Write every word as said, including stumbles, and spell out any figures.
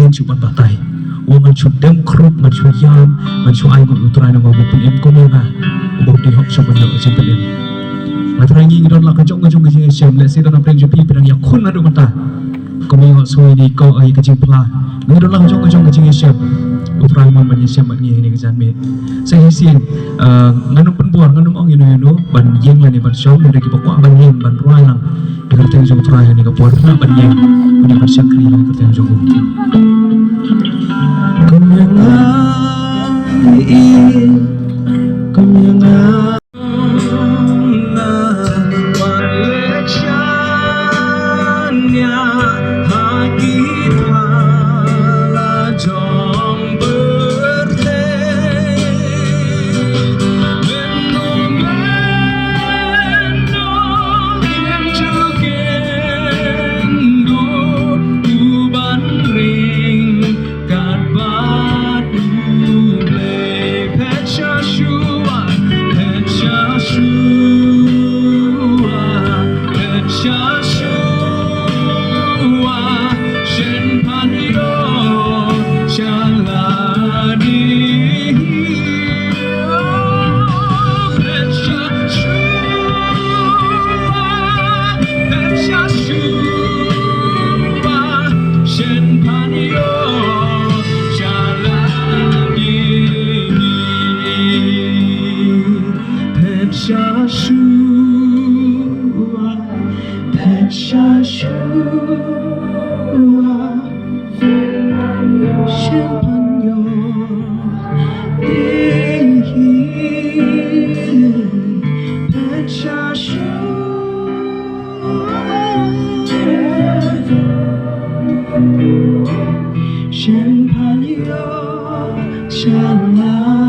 Ngan shu ban batai. Wa ngan shu dem khrup, ngan shu ïam, ngan shu ai ngut U Trai na nga u ba pynim kum ïa nga. U ba dei hok shu ban ïoh ka jingpynim. Nga trai ngi ngi don la ka jong ka jong ka jingïashem, lehse don na pdeng jong phi phi dang ïakhun naduh mynta. Kum ïa nga sngewbha ïa ka jingphla. Ngi don la ka jong ka jong ka jingïashem. U Trai mon ban ïashem bad ngi ha kane ka janmiet. Sa shisien, eh, ngan ym pynbor, ngan ym ong ïano ïano ban ïeng lane ban shong, hynrei kiba kwah ban ïeng ban rwai lang ïa ka kyrteng jong U Trai ha kane ka por, khnang ban ïeng, ban ïeng ban shakri ïa ka kyrteng jong U. Kum ïa nga, ïa, kum ïa nga. Kat bad U Blei, phet sha shuwa, phet sha shuwa, phet sha shuwa, shen pan ïoh sha lade. Phet sha shuwa, phet sha shuwa, shen pan ïoh sha lade. Phet sha shuwa, phet sha shuwa, shen pan ïoh. Phet sha shuwa, shen pan ïoh sha lade.